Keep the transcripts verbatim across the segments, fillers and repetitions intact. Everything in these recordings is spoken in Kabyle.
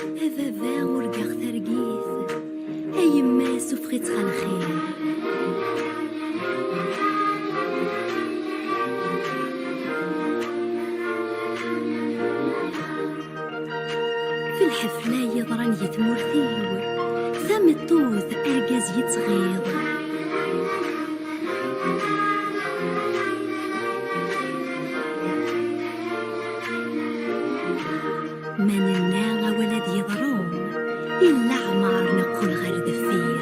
A baba urgaɣ targit, a yemma sufeɣ-itt ɣer lxir. Fi lḥefla yeḍran di tmurt-iw, tameṭṭut argaz yettɣiḍ. Ma nenna awal ad yeḍru, i leɛmer neqqel ɣer deffir.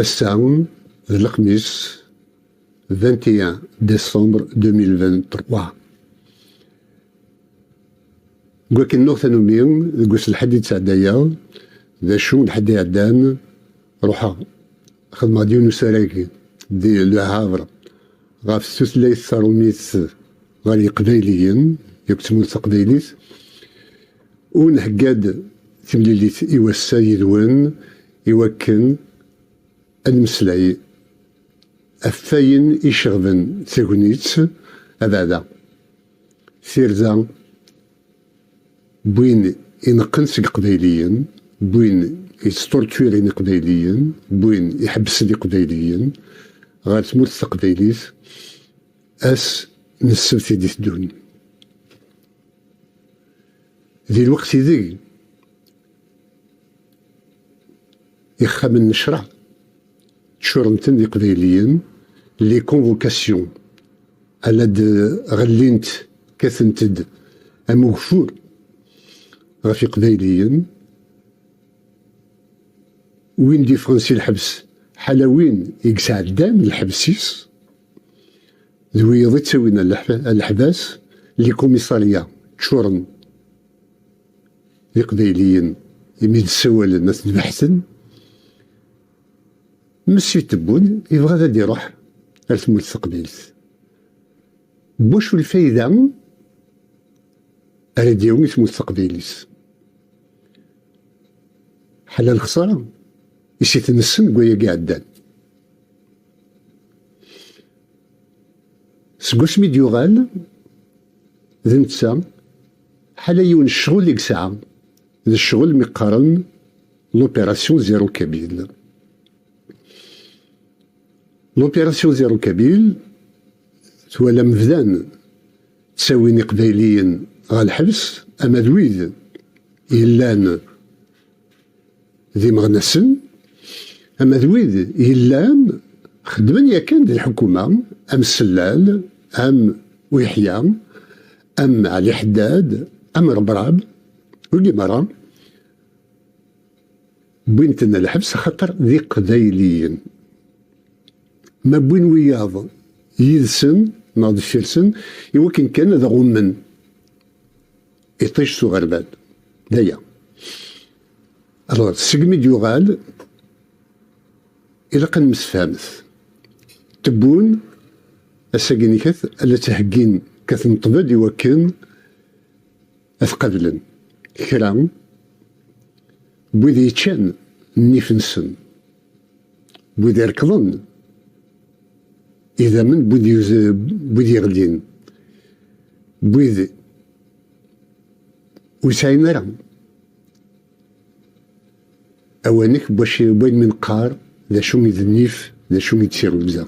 Ass-a d Lexmis, vingt et un décembre deux mille vingt-trois. Deg wakken nuɣ tanumi, deg wass lḥedd i d-sɛeddayeɣ, d acu, lḥedd iɛeddan, ruḥeɣ xedmeɣ-d yiwen usarag di Le Havre ɣef tutlayt tarumit ɣer Yeqbayliyen, yakk tmurt taqbaylit, u nhegga-d timlilit i wass-a yid-wen, i wakken ad nmeslay ɣef wayen iceɣben tagnit abeɛda. Tirza n win ineqqen seg Iqbayliyen, n win yesṭurkirin Iqbayliyen, n win iḥebbsen Iqbayliyen ɣer tmurt taqbaylit ass n ssebt i d-iteddun. Di lweqt ideg ixxamen n ccreɛ ččuren-ten d Iqbayliyen, les convocations, ala d-ɣellint, kkatent-d am ugeffur ɣef Iqbayliyen. Win d-yeffɣen si lḥebs, ḥala win i yesɛeddan lḥebs-is, d wiyaḍ i ttawin ɣer leḥ-, ɣer leḥbas, les commissariats ččuren d Iqbayliyen imi d-ssawalen ad ten-beḥten. Messi Tebboune yebɣa ad d-iruḥ ar tmurt taqbaylit. N wacu lfayda ara d-yawi i tmurt taqbaylit? Ḥala lexsara i s-itnessen deg wayagi iɛeddan. Seg wasmi d-yuɣal d netta, ḥala yiwen ccɣel i yesɛa, d ccɣel mi qqaren l'opération zéro kabyle. L'opération zéro kabyle, twalam bdan ttawin iqbayliyen ɣer lḥebs, ama d wid yellan d imeɣnasen, ama d wid yellan xeddmen yakan di lḥukuma, am Sellal, am Uyeḥya, am Ɛli Ḥeddad, am Rebrab, wigi merra wwin-ten ɣer lḥebs axaṭer d iqbayliyen. Ma wwin wiyaḍ yid-sen neɣ deffir-sen, iwakken kan ad ɣummen iṭij s uɣerbal. D aya. Alors, segmi d-yuɣal, ilaq ad nemsefhamet. Tebboune, ass-agi nikat, ad la ttheggin, kkaten ṭṭbel iwakken ad qablen kra n wid yeččan nnif-nsen, n wid irekḍen idammen n wid yuz-, n wid yeɣlin, n wid ur sɛin ara awanek n wacu, n wayen mi neqqar d acu i d nnif, d acu i d tirrugza.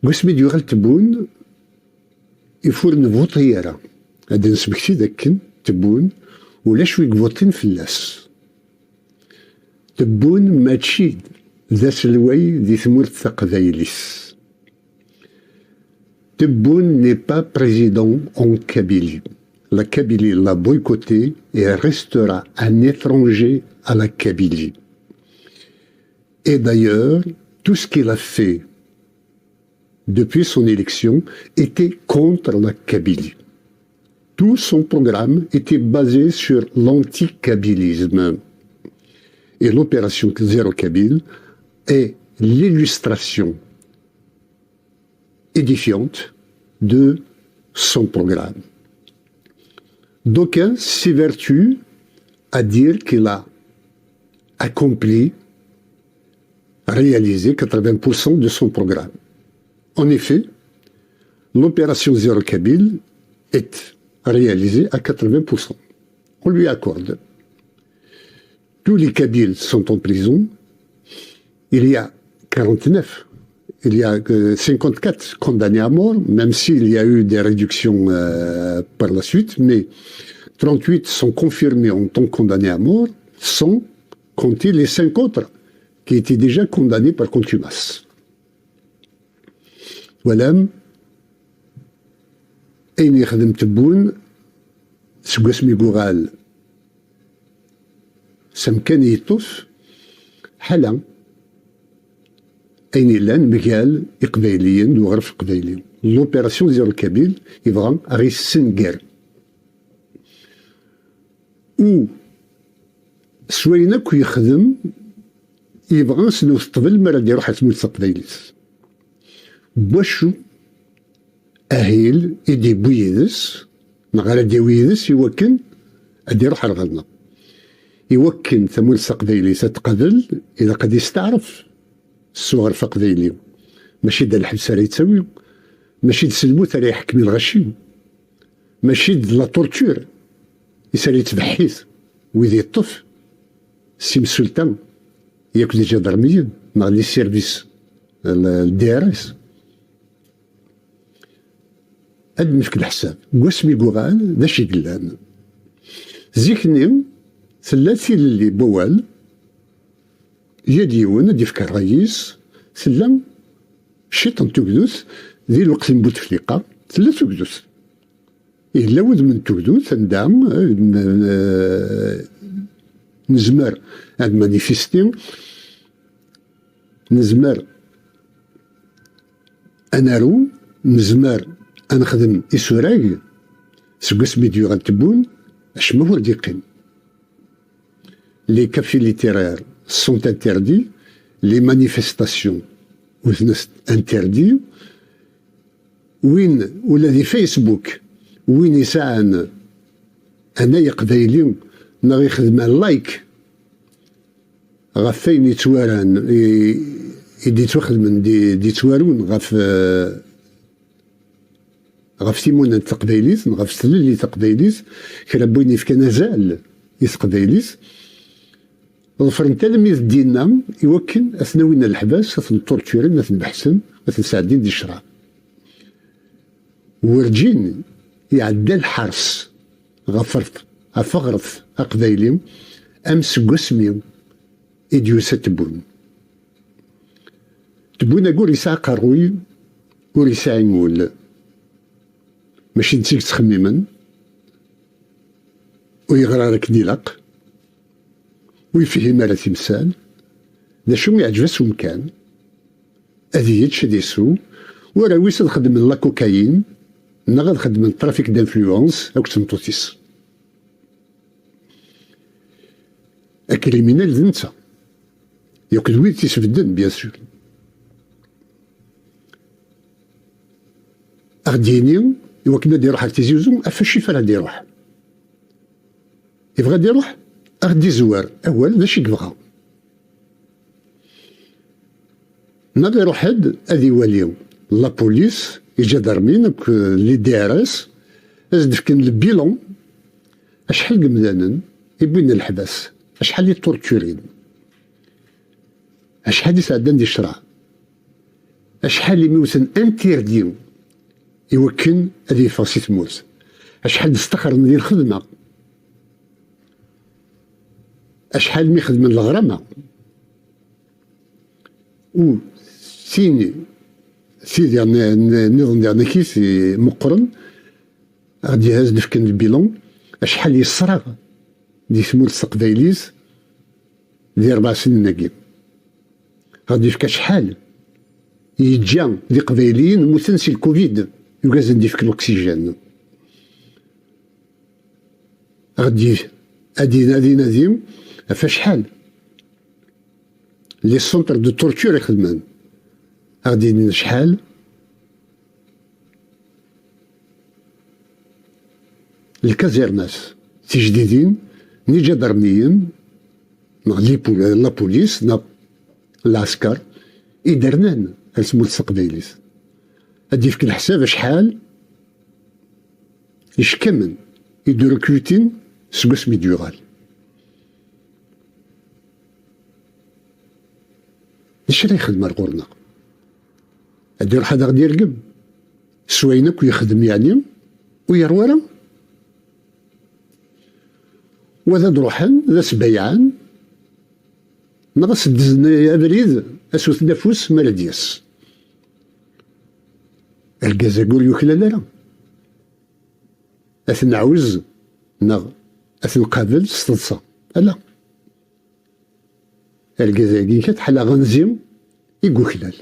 Deg wasmi d-yuɣal Tebboune, if ur nvuṭi ara, ad d-nesmekti d akken Tebboune ulac wi ivuṭin fell-as. Tebboune mačči d aselway di tmurt taqbaylit. Tebboune n'est pas président en Kabylie. La Kabylie l'a boycotté et restera un étranger à la Kabylie. Et d'ailleurs, tout ce qu'il a fait depuis son élection était contre la Kabylie. Tout son programme était basé sur l'anti-kabylisme. Et l'opération Zéro Kabyle est l'illustration édifiante de son programme. D'aucuns s'évertuent à dire qu'il a accompli, réalisé quatre-vingts pour cent de son programme. En effet, l'opération Zéro Kabyle est réalisée à quatre-vingts pour cent. On lui accorde. Tous les Kabyles sont en prison. Il y a quarante-neuf, il y a, euh, cinquante-quatre condamnés à mort, même s'il y a eu des réductions, euh, par la suite, mais trente-huit sont confirmés en tant que condamnés à mort, sans compter les cinq autres qui étaient déjà condamnés par contumace. Twalam, ayen yexdem Tebboune seg wasmi i yuɣal s amkan i yeṭṭef, ḥala ayen yellan mgal Iqbayliyen d uɣref aqbayli. L'opération Zéro Kabyle yebɣa ad ɣ-yessenger. U s wayen akk yexdem, yebɣa ad s-newwet ṭṭbel mi ara d-iruḥ ar tmurt taqbaylit. N wacu ahil i d-yewwi yid-s, neɣ ara d-yawi yid-s iwakken ad d-iruḥ ar ɣer-neɣ? Iwakken tamurt taqbaylit ad tqabel, ilaq ad yesteɛref s uɣref aqbayli. Mačči d lḥebs ara yettawi, mačči d lmut ara iḥekmen lɣaci, mačči d la torture i s ara yettbeḥḥit wid yeṭṭef s imsulta yakk d iǧadarmiyen neɣ les services, le, le D R S. Ad d-nefk leḥsab. Deg wasmi i yuɣal, d acu i yellan? Zik-nni, tella tilelli n wawal, yal yiwen ad d-yefk ṛṛay-is, tella ciṭ n tugdut di lweqt n Butefliqa, tella tugdut. Yella wudem n tugdut anda, eh, n-, eh, nezmer ad manifesti, nezmer ad naru, nezmer ad nexdem isurag, seg wasmi d-yuɣal Tebboune, Acemma ur d-yeqqim. Les cafés littéraires sont interdits, les manifestations sont interdites. Win ula di Facebook, win yesɛan anay aqbayli neɣ ixdem un like ɣef wayen yettwaran, i, i d-yettwaxedmen, d-, d-yettwarun ɣef, eh, ɣef timunent taqbaylit, ɣef tlelli taqbaylit, kra n win yefkan azal i teqbaylit, ḍefren-t almi d dinna i wakken ad ten-awin ɣer leḥbas, ad ten-torturen, ad ten-beḥsen, ad ten-sɛeddin di ccreɛ. Werǧin iɛedda lḥers ɣef, ɣef uɣref aqbayli am seg wasmi i d-yusa Tebboune. Tebboune agur yesɛa aqerruy, ur yesɛi ul. Mačči d zik ttxemmimen, ur yeɣri ara akken ilaq, ur yefhim ara timsal, d acu iɛǧeb-as umkan, ad yečč, ad isew, warraw-is ad xedmen la cocaïne, neɣ ad xedmen trafic d'influence akked tmeṭṭut-is. Akriminal d netta, yakk d wid t-isbedden, bien sûr. Ad ɣ-d-yini, iwakken ad iruḥ ar Tizi Uzzu, ɣef acif ara d-iruḥ. Yebɣa ad iruḥ, ad ɣ-d-izwer awal d acu i yebɣa. Neɣ iruḥ-d ad iwali la police, iǧadarmin akked les D R S, ad s-d-fken le bilan, acḥal n yemdanen i wwin leḥbas, acḥal i torturin, acḥal i sɛeddan di ccreɛ, acḥal imi wten interdit i wakken ad yeffeɣ si tmurt, acḥal d-staxren di lxedma, acḥal mi xedmen leɣrama. U tin, tidi n-, n-, nniḍen diɣen akit i meqqren, ad d-yehaz d-fken le bilan, acḥal yesraɣ di tmurt taqbaylit di rebɛa snin-agi. Ad d-yefk acḥal yeǧǧa d iqbayliyen mmuten si lkuvid, yugazen d-yefk l'oxygène. Ad d-, ad d-, ad d-inadi ɣef acḥal les centres de torture i xedmen. Ad d-inin acḥal lkazernas tijdidin n iǧadarmiyen, neɣ lipu-, la police, neɣ lɛesker i d-rnan ar tmurt taqbaylit. Ad d-yefk leḥsab acḥal icekkamen i d-rekrutin seg wasmi d-yuɣal. D acu ara yexdem ar ɣur-neɣ? Ad iruḥ ad aɣ-d-irgem s wayen akk yexdem, yeɛni ur yeṛwa ara? Wa d ad ruḥen, d as-bayɛen, neɣ as-ddzen abrid, as-wten afus mi ara d-yas. Argaz-agi ur yuklal ara. Ad t-nɛuz neɣ ad t-nqabel s teḍsa. Ala. Argaz-agi kat ḥala anzi i yuklal.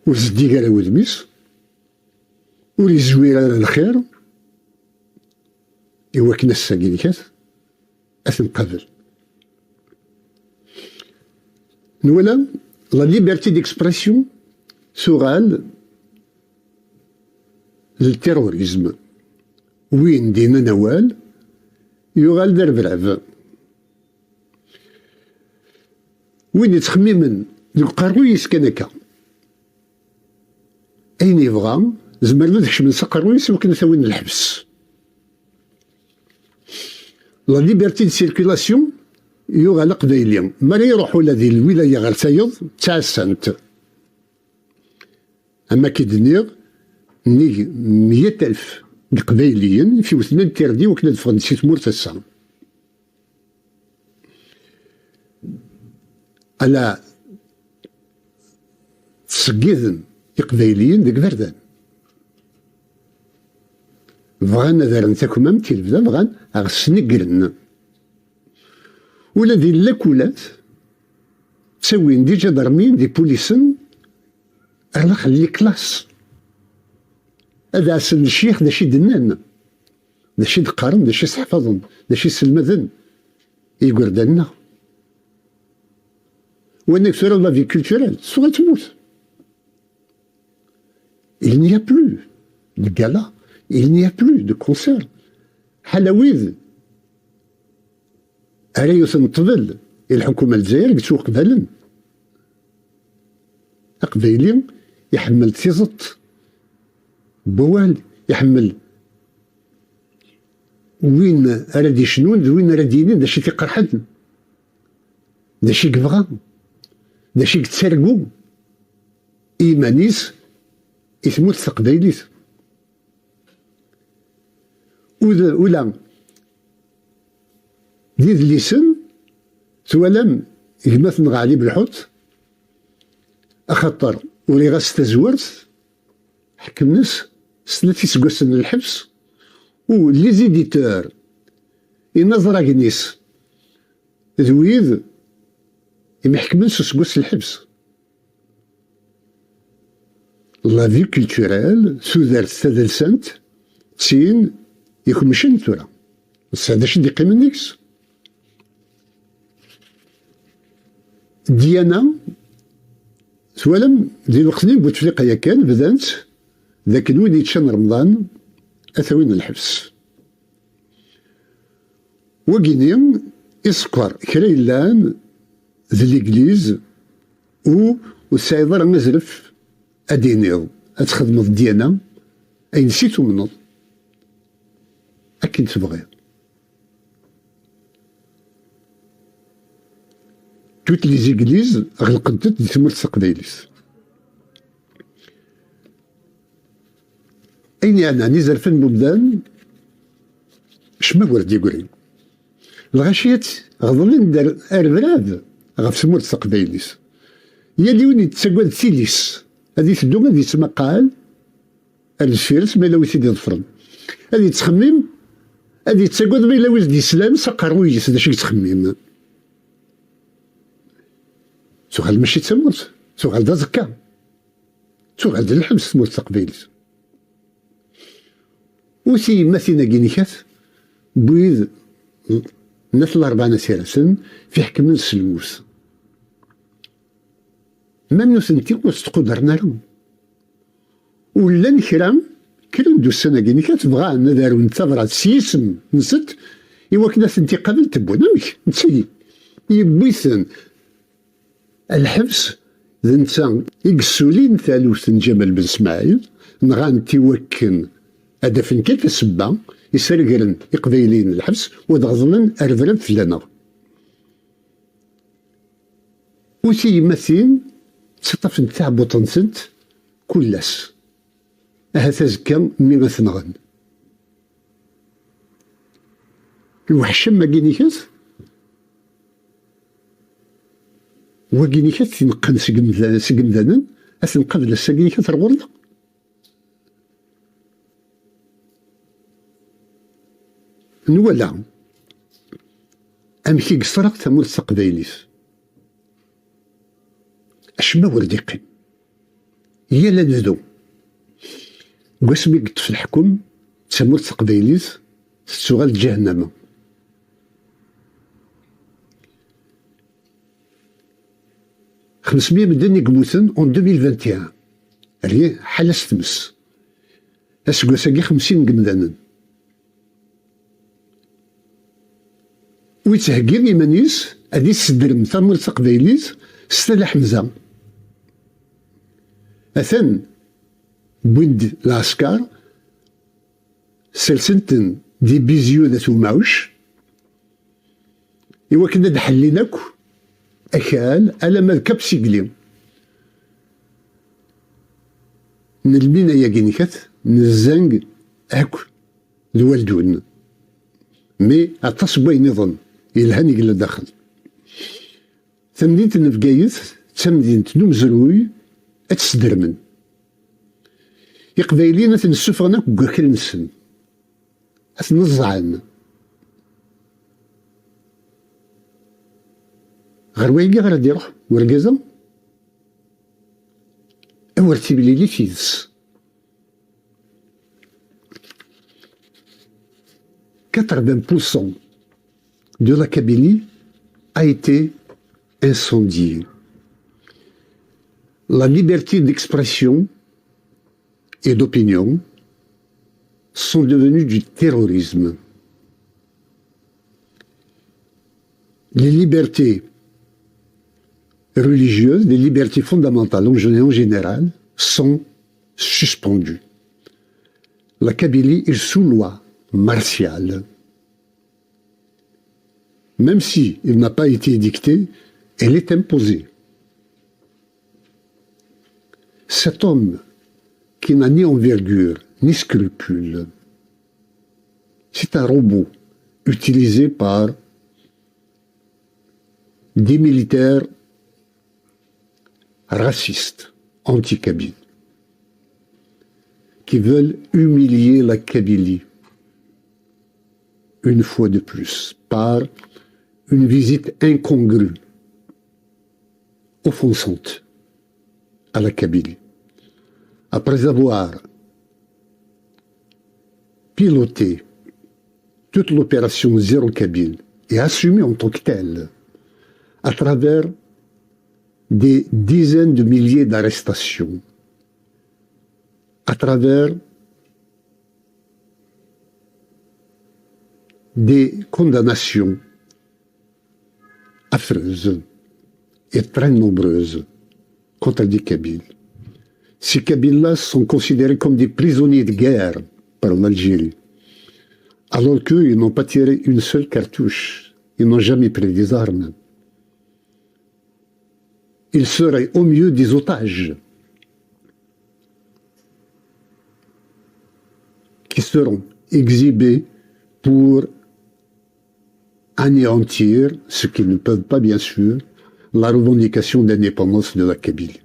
Ur zeddig ara wudem-is, ur yezwir ara lxir, i wakken ass-agi kat ad t-nqabel. Nwala la liberté d'expression tuɣal d terrorisme. Win d-yennan awal yuɣal d arebrab. Win yettxemmimen deg uqerruy-is kan akka, ayen yebɣa, zemren ad kecmen s aqerruy-is iwakken ad t-awin lḥebs. La liberté de circulation yuɣal aqbayli. Mi ara iruḥ ula di lwilaya ɣer tayeḍ, ttɛassan-t. Am akken i d-nniɣ, nnig meyya alef n Iqbayliyen i t-iwten interdit wakken ad ffɣen si tmurt ass-a. Ala ttṣeggiden Iqbayliyen deg iberdan. Bɣan ad rren takmamt i lebda, bɣan ad ɣ-snegren. Ula di llakulat, ttawin-d iǧadarmiyen d ipulisen ar daxel n liklas. ad ɛassen ccix d acu i d-nnan, d acu i d-qqaren, d acu i sseḥfaḍen, d acu i sselmaden i yigerdan-nneɣ. Wanag tura la vie culturelle, tuɣal temmut. Il n'y a plus de gala, il n'y a plus de concert. Ḥala wid ara yewten ṭṭbel i lḥukuma n Lezzayer i yettwaqbalen. Aqbayli iḥemmel tiẓeṭ n wawal, iḥemmel win ara d-icnun d win ara d-yinin d acu i t-iqerḥen, d acu i yebɣa, d acu i yettargu i yiman-is, i tmurt taqbaylit. Ud-, ula d idlisen twalam gma-tneɣ Ɛli Belḥut, axaṭer uriɣ-as tazwert, ḥekmen-as s snat iseggasen n lḥebs, u les éditeurs, inaẓragen-is, d wid i m-iḥekmen s useggas n lḥebs. La vie culturelle, tudert tadelsant, d tin ikemcen tura. Ass-a d acu i d-iqqimen deg-s? Ddyana, twalam, di lweqt-nni n Butefliqa yakan, bdan-tt d akken win yeččan Remḍan ad t-awin lḥebs. Wagini iṣekkeṛ kra yellan d Legliz, u ur tesɛiḍ ara azref ad d-tiniḍ, ad txedmeḍ ddyana ayen s i tumneḍ akken tebɣiḍ. Toutes les églises ɣelqent-d di tmurt taqbaylit. Ayen yeɛnan izerfan n umdan, acemma ur d-yeggri. Lɣaci ad ɣeḍlen-d ar, ar brad ɣef tmurt taqbaylit. Yal yiwen yettagad tili-s, ad iteddu ad yettmaqal ar deffir-s ma yella wi t-id-iḍefren. Ad yettxemmim, ad yettagad ma yella wi s-d-yeslan s aqerruy-is d acu i yettxemmim. Tuɣal mačči d tamurt, tuɣal d aẓekka. Tuɣal d lḥebs tmurt taqbaylit. U tiyemmatin-agi-nnikat n wid n At Larebɛa n At Yiraten f iḥekmen s lmut. Ma nutenti ur ttqudren ara. U llan kra, kkren-d ussan-agi-nnikat bɣan ad arun tabrat s yisem-nsent i wakken ad tent-iqabel tewwin. Amek? Netta yewwi-ten. Lḥebs d netta i yessulin taluft n Ǧamal Ben Smaɛil, nɣan-t i wakken ad afen kan tasebba i sregren Iqbayliyen n lḥebs u ad ɣeḍlen rrebrab fell-aneɣ. U tiyemmatin ttaṭṭafent taɛebbuḍt-nsent kul ass. Ahat azekka mmi ad t-nɣen. Lweḥc am wagi-nnikat, wagi-nnikat i neqqen seg imda-, seg imdanen, ad t-nqabel ass-agi-nnikat ar ɣur-neɣ. Nwala amek i yesreɣ tamurt taqbaylit. Acemma ur d-iqqim. Yal anebdu, deg wasmi i yeṭṭef leḥkem, d tamurt taqbaylit tettuɣal d ǧahennama. Xemsemya medden i yemmuten en deux mille vingt et un. Rri ḥala s tmes. Aseggas-agi xemsin n yemdanen. U yettheggi iman-is ad yessedrem tamurt taqbaylit s Tala Ḥemza. Atan wwin-d lɛesker, sersen-ten di Bizyu d At Umɛuc, i wakken ad ḥellin akk akal alamma d Cap Sigli. N lmina-agi-nnikat, n zzang akk d waldun. Mi aṭas n wayen nniḍen yelhan i yella daxel. Tamdint n Bgayet d tamdint n umezruy ad tt-sdermen. Iqbayliyen ad ten-ssufɣen akk deg wakal-nsen. Ad ten-ẓẓɛen. Ɣer wayagi ara d-iruḥ wergaz-a? Awer timlilit yid-s. quatre-vingts pour cent de la Kabylie a été incendiée. La liberté d'expression et d'opinion sont devenues du terrorisme. Les libertés religieuses, les libertés fondamentales en gé- en général, sont suspendues. La Kabylie est sous loi martiale. Même si elle n'a pas été édictée, elle est imposée. Cet homme qui n'a ni envergure, ni scrupule, c'est un robot utilisé par des militaires racistes, anti-kabyles, qui veulent humilier la Kabylie, une fois de plus, par une visite incongrue, offensante à la Kabylie. Après avoir piloté toute l'opération Zéro Kabyle et assumée en tant que telle à travers des dizaines de milliers d'arrestations, à travers des condamnations affreuses et très nombreuses contre des Kabyles. Ces Kabyles-là sont considérés comme des prisonniers de guerre par l'Algérie, alors qu'eux, ils n'ont pas tiré une seule cartouche, ils n'ont jamais pris des armes. Ils seraient au mieux des otages qui seront exhibés pour anéantir, ce qu'ils ne peuvent pas bien sûr, la revendication d'indépendance de la Kabylie.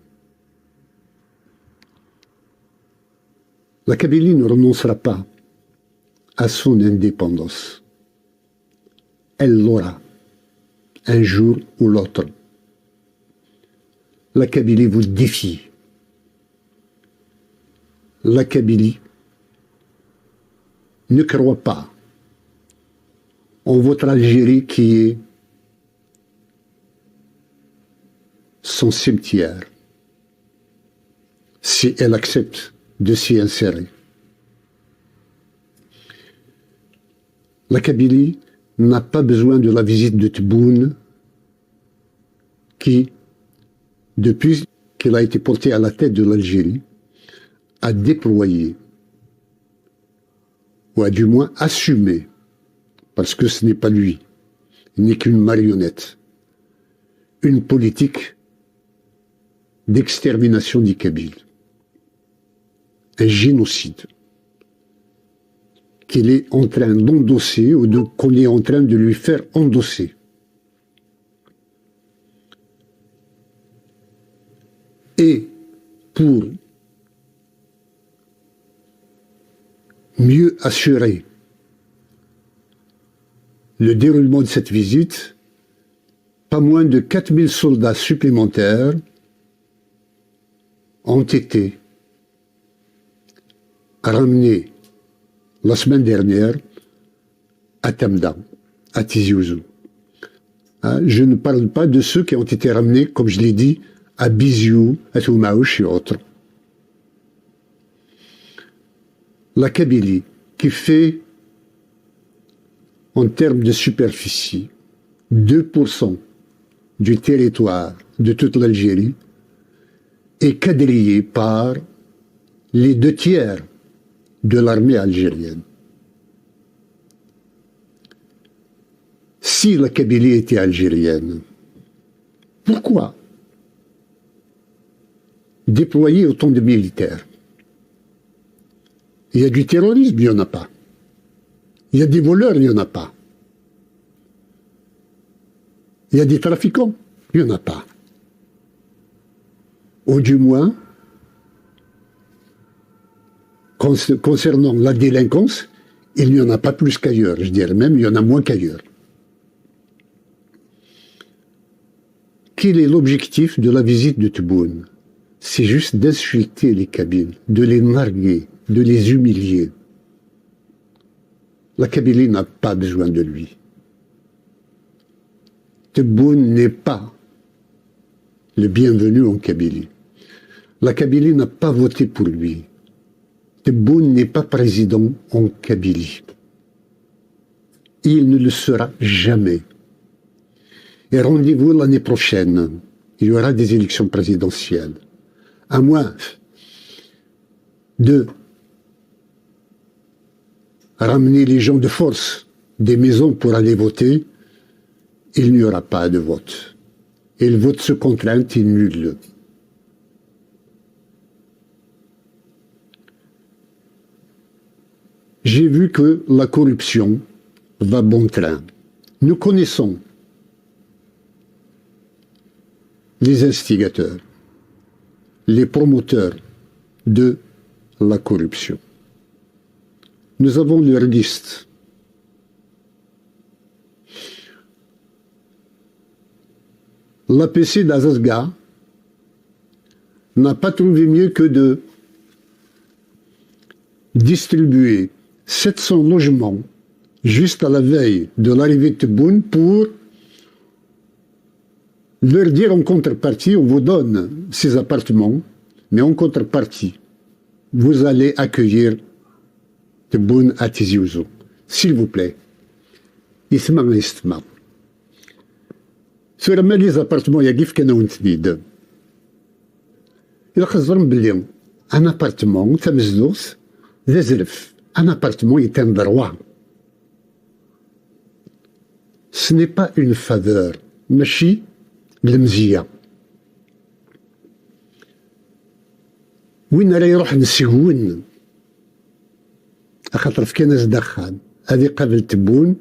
La Kabylie ne renoncera pas à son indépendance. Elle l'aura, un jour ou l'autre. La Kabylie vous défie. La Kabylie ne croit pas en votre Algérie qui est son cimetière, si elle accepte de s'y insérer. La Kabylie n'a pas besoin de la visite de Tebboune qui, depuis qu'il a été porté à la tête de l'Algérie, a déployé, ou a du moins assumé, parce que ce n'est pas lui, il n'est qu'une marionnette, une politique d'extermination des Kabyles, un génocide qu'il est en train d'endosser ou de- qu'on est en train de lui faire endosser. Et pour mieux assurer le déroulement de cette visite, pas moins de quatre mille soldats supplémentaires ont été ramenés la semaine dernière à Tamda, à Tizi Ouzou. Hein, je ne parle pas de ceux qui ont été ramenés, comme je l'ai dit, à Biziou, à Toumaouch et autres. La Kabylie, qui fait, en termes de superficie, deux pour cent du territoire de toute l'Algérie, est quadrillée par les deux tiers de l'armée algérienne. Si la Kabylie était algérienne, pourquoi déployer autant de militaires? Il y a du terrorisme, il n'y en a pas. Il y a des voleurs, il n'y en a pas. Il y a des trafiquants, il n'y en a pas. Ou du moins, con- concernant la délinquance, il n'y en a pas plus qu'ailleurs. Je dirais même, il y en a moins qu'ailleurs. Quel est l'objectif de la visite de Tebboune? C'est juste d'insulter les Kabyles, de les narguer, de les humilier. La Kabylie n'a pas besoin de lui. Tebboune n'est pas le bienvenu en Kabylie. La Kabylie n'a pas voté pour lui. Tebboune n'est pas président en Kabylie. Il ne le sera jamais. Et rendez-vous l'année prochaine. Il y aura des élections présidentielles. À moins de ramener les gens de force des maisons pour aller voter, il n'y aura pas de vote. Et le vote sous contrainte est nul. J'ai vu que la corruption va bon train. Nous connaissons les instigateurs, les promoteurs de la corruption. Nous avons leur liste. L'A P C d'Azazga n'a pas trouvé mieux que de distribuer sept cents logements juste à la veille de l'arrivée de Tebboune pour leur dire en contrepartie, on vous donne ces appartements, mais en contrepartie, vous allez accueillir Tebboune à Tizi Ouzou. S'il vous plaît. Yesma, yesma. Tura ma les appartements-agi fkan-awen-ten-id. Ilaq ad teẓrem belli un appartement, tamezduɣt, d azref. Un appartement est un droit. Ce n'est pas une faveur, mačči d lemzeyya. Win ara iruḥen seg-wen, axaṭer fkan-as-d axxam, ad iqabel Tebboune,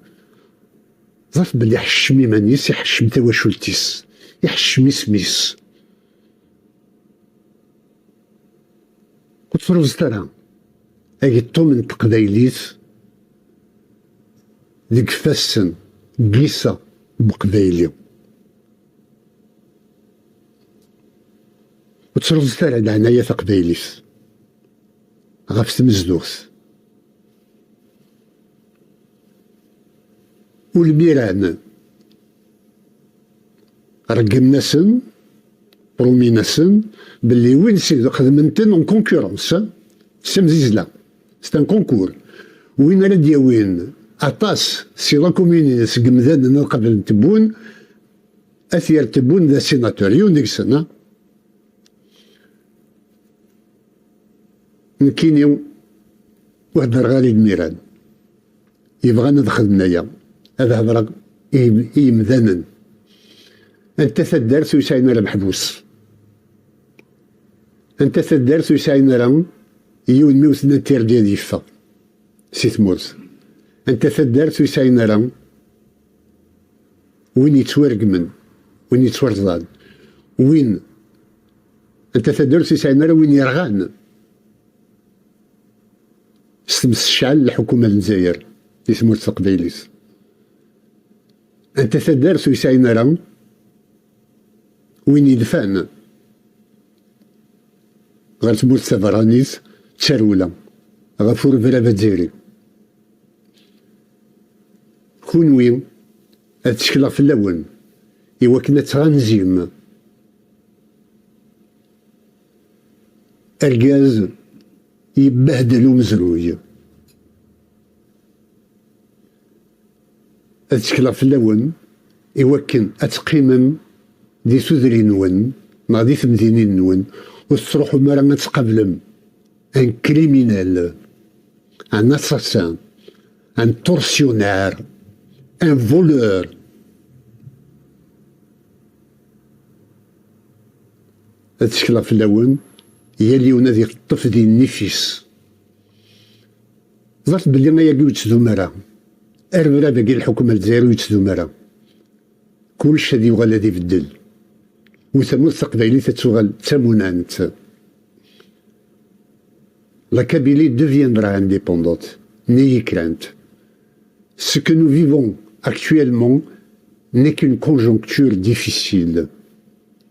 ẓef belli iḥeccem iman-is, iḥeccem tawacult-is, iḥeccem isem-is. Ur tesruẓet ara ageṭṭum n teqbaylit deg ifassen n yiseɣ n uqbayli. Ur tesruẓet ara leɛnaya taqbaylit ɣef tmezduɣt. Ulmiran reggmen-asen, promin-asen, belli win s-, xedmen-ten en concurrence, s temzizla, c'est un concours. Win ara d-yawin aṭas si la commune-ines n yimdanen ad qablen Tebboune, ad t-yerr Tebboune d asénateur, yiwen deg-sen, ha? Nekkini ur heddreɣ ara i lmiran. Yebɣan ad xedmen aya, ad hedreɣ i, i yimdanen. Anta taddart ur yesɛin ara ameḥbus? Anta taddart ur yesɛin ara yiwen mi wten interdit ad yeffeɣ si tmurt? Anta taddart ur yesɛin ara win yettwaregmen, win yettwarẓan, win, anta taddart ur yesɛin ara win yerɣan s tmes tecɛel lḥukuma n Lezzayer di tmurt taqbaylit? Anta taddart ur yesɛin ara win yedfan ɣer tmurt taberranit d tarewla ɣef urebrab azzayri? Kunwi, ad ttekleɣ fell-awen i wakken ad tɣanzim argaz yebbehdel umezruy. Ad ttekleɣ fell-awen i wakken ad teqqimem di tudrin-nwen neɣ di temdinin-nwen, ur tettruḥum ara ad tqablem un criminel, un assassin, un tortionnaire, un voleur. Ad ttekleɣ fell-awen, yal yiwen ad yeṭṭef di nnif-is. Ẓret belli ayagi ur yettdum ara. Arebrab-agi n lḥukuma n Lezzayer ur yettdum ara. Kullec ad yuɣal ad ibeddel. U tamurt taqbaylit ad tuɣal d tamunant. La Kabylie deviendra indépendante, n'ayez crainte. Ce que nous vivons actuellement n'est qu'une conjoncture difficile.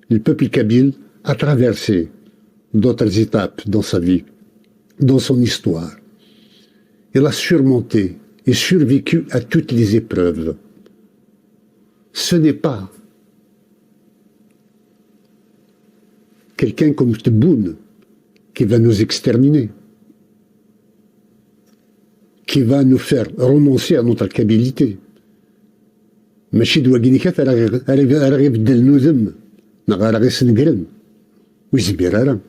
Le peuple kabyle a traversé d'autres étapes dans sa vie, dans son histoire. Il a surmonté et survécu à toutes les épreuves. Ce n'est pas quelqu'un comme Tebboune qui va nous exterminer, qui va nous faire renoncer à notre kabilité. Mačči d wagi kan ara ɣ-, ara ɣ-, ara ɣ-ibeddlen udem, neɣ ara ɣ-isnegren. Ur yezmir ara.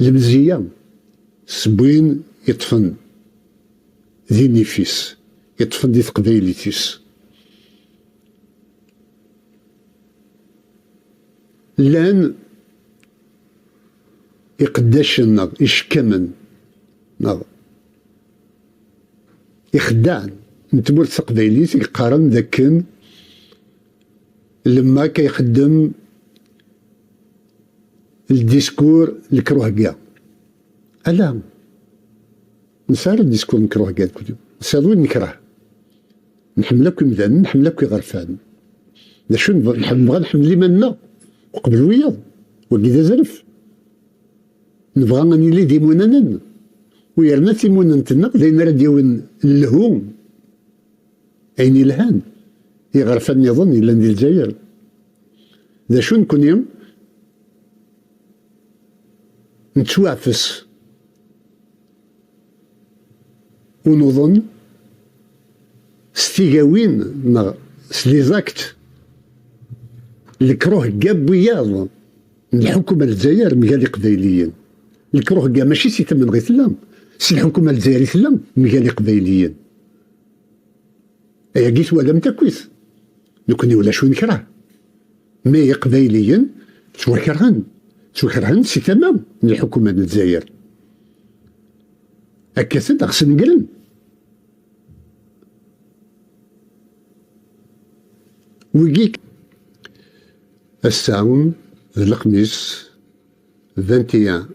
Lemziyya s win yeṭṭfen di nnif-is, yeṭṭfen di teqbaylit-is. Llan iqeddacen neɣ icekkamen neɣ ixeddaɛen n tmurt taqbaylit i yeqqaren d akken lemma akka ixeddem ldiskur n lekruhga. Ala, nesɛa ldiskur n lekruhga deg wul-iw. Nesɛa win nekreh. Nḥemmel akk imdanen, nḥemmel akk iɣerfan. D acu neb-, nḥemmel, nebɣa nḥemmel iman-nneɣ uqbel wiyaḍ. Wagi d azref. Nebɣa ad nili d imunanen. U yerna timunent-nneɣ d ayen ara d-yawin lhu, ayen yelhan, iɣerfan nniḍen yellan di Lezzayer. D acu nekni? Nettwaɛfes u nuḍen s tigawin neɣ s les actes, lekruh n wiyaḍ n lḥukuma n Lezzayer mgal Iqbayliyen. Lekruh mačči si tamenɣi tella, si lḥukuma n Lezzayer i tella mgal Iqbayliyen. Ayagi twalam-t akkit. Nekni ulac win nekreh. Mais Iqbayliyen ttwakerhen. Ttwakerhen si tama n lḥukuma n Lezzayer. Akka-ten ɣ-snegren. Wigi, ass-a d lexmis vingt et un